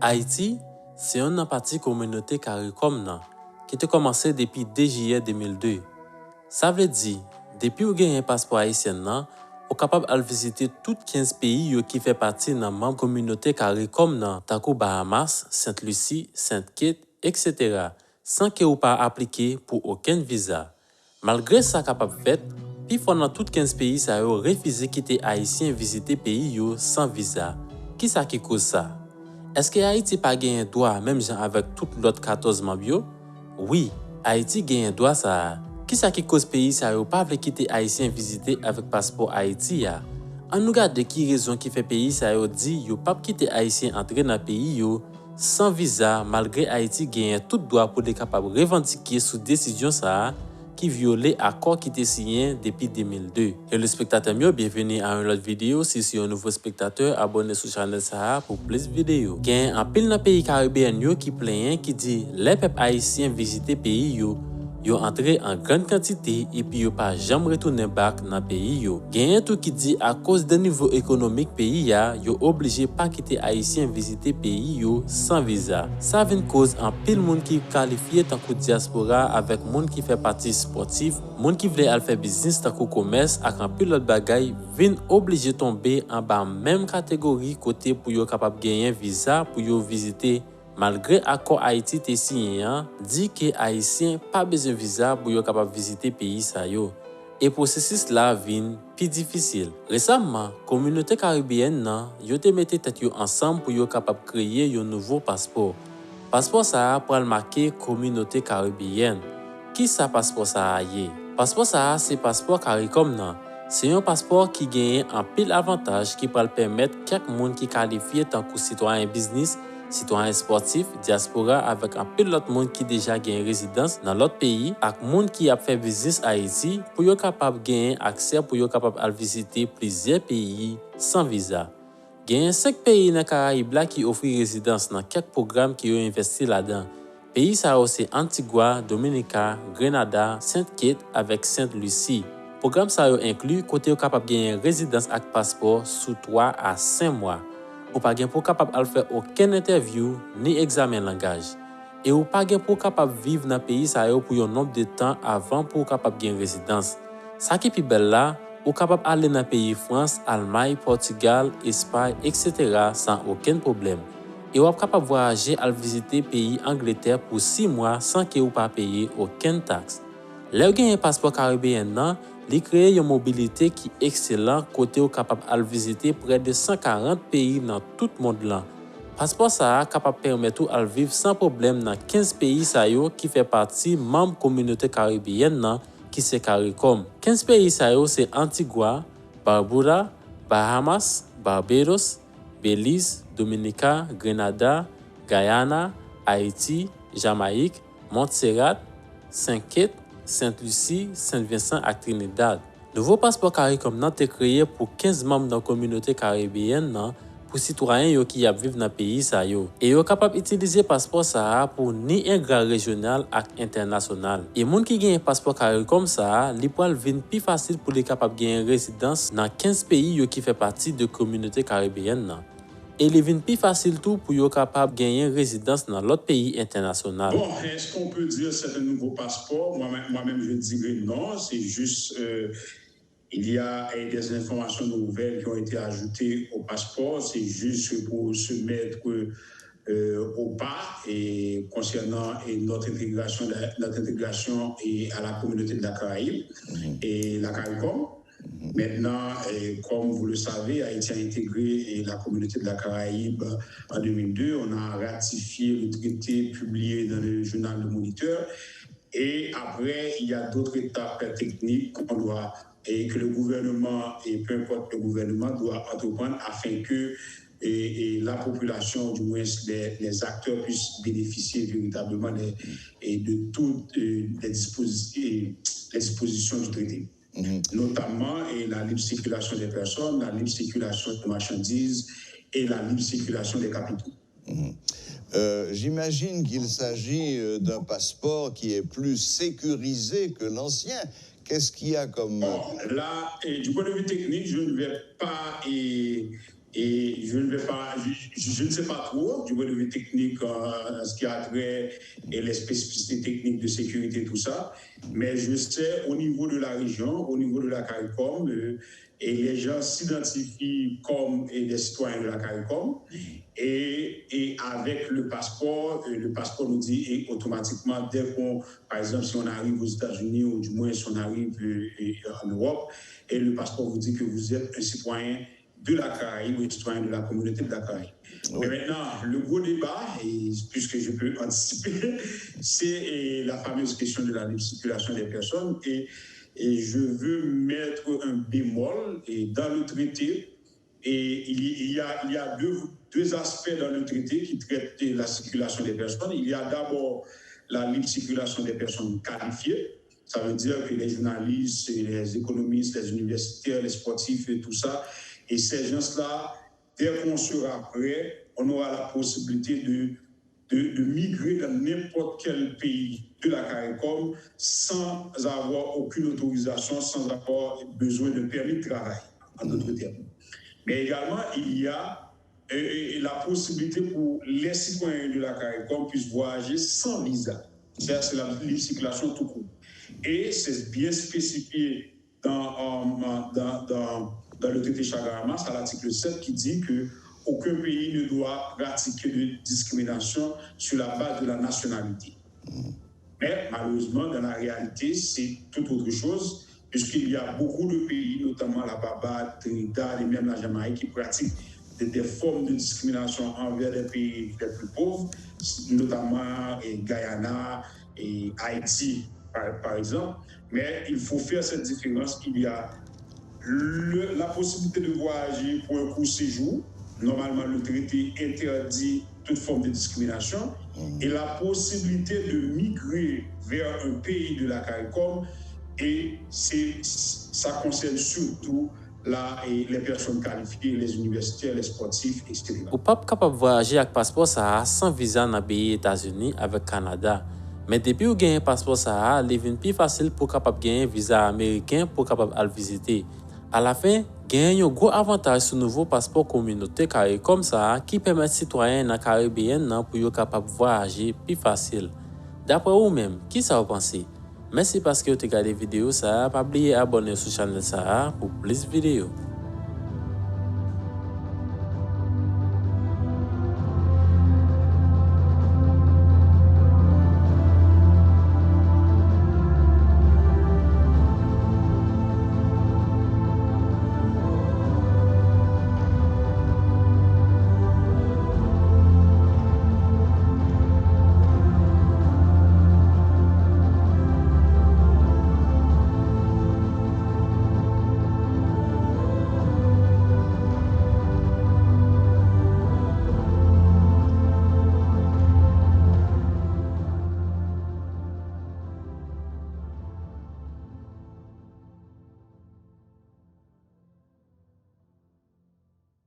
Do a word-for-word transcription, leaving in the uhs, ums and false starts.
Ayiti se yonn nan pati kominote CARICOM nan, ki te kòmanse depi de jiyè de mil de. Sa vle di, depi w genyen paspò ayisyen nan, ou kapab al vizite tout kenz peyi yo ki fè pati nan manm kominote CARICOM nan, tankou Bahamas, Sent Lisi, Sent Kit, eksetera, san ke ou pa aplike pou okenn viza. Malgre sa kapab fèt, pifò nan tout kenz peyi sa yo refize kite Ayisyen vizite peyi yo san viza. Kisa ki koz sa? Èske Ayiti pa genyen dwa menm jan avèk tout lòt katòz manm yo? Wi, Ayiti genyen dwa sa a. Kisa ki koz peyi sa yo pa vle kite Ayisyen vizite avèk paspò Ayiti a? Ann nou gade ki rezon ki fè peyi sa yo di yo p ap kite Ayisyen antre nan peyi yo san viza, malgre Ayiti genyen tout dwa pou li kapab revandike sou desizyon sa a ki vyole akò ki te siyen depi de mil de. Telespektatè m yo, byenveni a yon lòt videyo. Si se yon nouvo espektatè, abòne sou chanèl sa a pou plis videyo. Genyen anpil nan peyi karibeyèn yo ki plenyen, ki di lè pèp ayisyen vizite peyi yo, yo antre an grann kantite epi yo pa janm retounen back nan peyi yo. Genyen tou ki di akoz de nivo ekonomik peyi a, yo oblije pa kite Ayisyen vizite peyi yo san viza. Sa vin koz anpil moun ki kalifye tankou dyaspora avèk moun ki fè pati espòtif, moun ki vle al fè biznis tankou komès ak anpil lòt bagay vin oblije tonbe anba menm kategori kote pou yo kapab genyen viza pou yo vizite. Malgre akò Ayiti te siyen an di ke Ayisyen pa bezwen viza pou yo kapab vizite peyi sa yo, e pwosesis la vin pi difisil. Resamman, kominote karibeyèn nan, yo te mete tèt yo ansanm pou yo kapab kreye yon nouvo paspò. Paspò sa a pral make kominote karibeyèn. Kisa paspò sa a ye? Paspò sa a se paspò CARICOM nan. Se yon paspò ki genyen anpil avantaj ki pral pèmèt kèk moun ki kalifye tankou sitwayen biznis, sitwayen espòtif, dyaspora avèk anpil lòt moun ki deja gen rezidans nan lòt peyi ak moun ki ap fè biznis Ayiti pou yo kapab genyen aksè pou yo kapab al vizite plizyè peyi san viza. Genyen senk peyi nan Karayib la ki ofri rezidans nan kèk pwogram ke yo envèsti ladan. Peyi sa yo se Antigua, Dominica, Grenada, Sent Kit avèk Sent Lisi. Pwogram sa yo enkli kote yo kapab genyen rezidans ak paspò sou twa a senk mwa. Ou pa gen pou w kapab al fè okenn entèvyou ni egzamen langaj. E ou pa gen pou w kapab viv nan peyi sa yo pou yon nonb de tan avan pou w kapab gen rezidans. Sa ki pi bèl la, ou kapab ale nan peyi Frans, Almay, Pòtigal, Espay, eksetera san okenn pwoblèm. E w ap kapab vwayaje al vizite peyi Angletè pou sis mwa san ke ou pa peye okenn taks. Lè w genyen paspò karibeyèn nan, li kreye yon mobilite ki ekselan kote w kapab al vizite prè de san karant peyi nan tout mond lan. Paspò sa a kapab pèmèt ou al viv san pwoblèm nan kenz peyi sa yo ki fè pati manm kominote karibeyèn nan ki se CARICOM. Kenz peyi sa yo se Antigua, Barbuda, Bahamas, Barbados, Beliz, Dominika, Grenada, Gayana, Ayiti, Jamayik, Montserrat, Sent Kit, Sent Lisi, Sent Vensan ak Trinidad. Nouvo paspò CARICOM nan te kreye pou kenz manm nan kominote karibeyèn nan pou sitwayen yo ki ap viv nan peyi sa yo. E yo kapab itilize paspò sa a pou ni engra rejyonal ak entènasyonal. E moun ki genyen paspò CARICOM sa a, li pral vin pi fasil pou li kapab genyen rezidans nan kenz peyi yo ki fè pati de kominote karibeyèn nan. E li vin pi fasil tou pou yo kapab genyen rezidans nan lòt peyi entènasyonal. Bon, est-ce qu'on peut dire c'est un nouveau passeport? Moi-même, moi-même, je dirais non. C'est juste, euh, il y a euh, des informations nouvelles qui ont été ajoutées au passeport. C'est juste pour se mettre euh, au pas et concernant et notre intégration, notre intégration et à la communauté de la Caraïbe et la CARICOM. Maintenant, et comme vous le savez, Haïti a intégré et la communauté de la Caraïbe en deux mille deux. On a ratifié le traité publié dans le journal Le Moniteur. Et après, il y a d'autres étapes techniques qu'on doit et que le gouvernement, et peu importe le gouvernement, doit entreprendre afin que et, et la population, du moins les, les acteurs, puissent bénéficier véritablement des, et de toutes euh, les, disposi- et les dispositions du traité, notamment et la libre circulation des personnes, la libre circulation des marchandises et la libre circulation des capitaux. Euh, J'imagine qu'il s'agit euh, d'un passeport qui est plus sécurisé que l'ancien. Qu'est-ce qu'il y a comme... Bon, là, et du point de vue technique, je ne vais pas et, Et je ne vais pas, je, je ne sais pas trop du point de vue technique, euh, ce qui a trait et les spécificités techniques de sécurité, tout ça. Mais je sais au niveau de la région, au niveau de la CARICOM, euh, et les gens s'identifient comme et des citoyens de la CARICOM. Et, et avec le passeport, euh, le passeport nous dit et automatiquement, dès qu'on, par exemple, si on arrive aux États-Unis ou du moins si on arrive euh, en Europe, et le passeport vous dit que vous êtes un citoyen de la Caraïbe ou un citoyen de la communauté de la Caraïbe. Oui. Mais maintenant, le gros débat, et puisque je peux anticiper, c'est la fameuse question de la libre circulation des personnes. Et, et je veux mettre un bémol et dans le traité. Et il, il y a, il y a deux, deux aspects dans le traité qui traitent la circulation des personnes. Il y a d'abord la libre circulation des personnes qualifiées. Ça veut dire que les journalistes, les économistes, les universitaires, les sportifs et tout ça, et ces gens-là, dès qu'on sera prêt, on aura la possibilité de, de, de migrer dans n'importe quel pays de la CARICOM sans avoir aucune autorisation, sans avoir besoin de permis de travail, en d'autres termes. Mais également, il y a euh, la possibilité pour les citoyens de la CARICOM puissent voyager sans visa. C'est la libre circulation tout court. Et c'est bien spécifié dans, euh, dans, dans, dans le traité Chagarama, c'est l'article sept qui dit que aucun pays ne doit pratiquer de discrimination sur la base de la nationalité. Mais malheureusement, dans la réalité, c'est tout autre chose, puisqu'il y a beaucoup de pays, notamment la Barbade, Trinidad et même la Jamaïque, qui pratiquent des, des formes de discrimination envers les pays les plus pauvres, notamment eh, Guyana et Haïti, par, par exemple. Mais il faut faire cette différence. Il y a le, la possibilité de voyager pour un court séjour. Normalement, le traité interdit toute forme de discrimination et la possibilité de migrer vers un pays de la CARICOM et c'est, ça concerne surtout la, et les personnes qualifiées, les universitaires, les sportifs, et cetera. Ou p ap kapab vwayaje ak paspò sa a san viza nan peyi Etazini avèk Kanada. Men depi w genyen paspò sa a, li vin pi fasil pou w kapab genyen viza ameriken pou w kapab al vizite. Alafen, genyen yon gwo avantaj sou nouvo paspò kominote CARICOM sa a ki pèmèt sitwayen nan Karibeyèn nan pou yo kapab vwayaje pi fasil. Daprè ou menm, kisa w panse? Mèsi paske w te gade videyo sa a, pa bliye abòne w sou chanèl sa a pou plis videyo.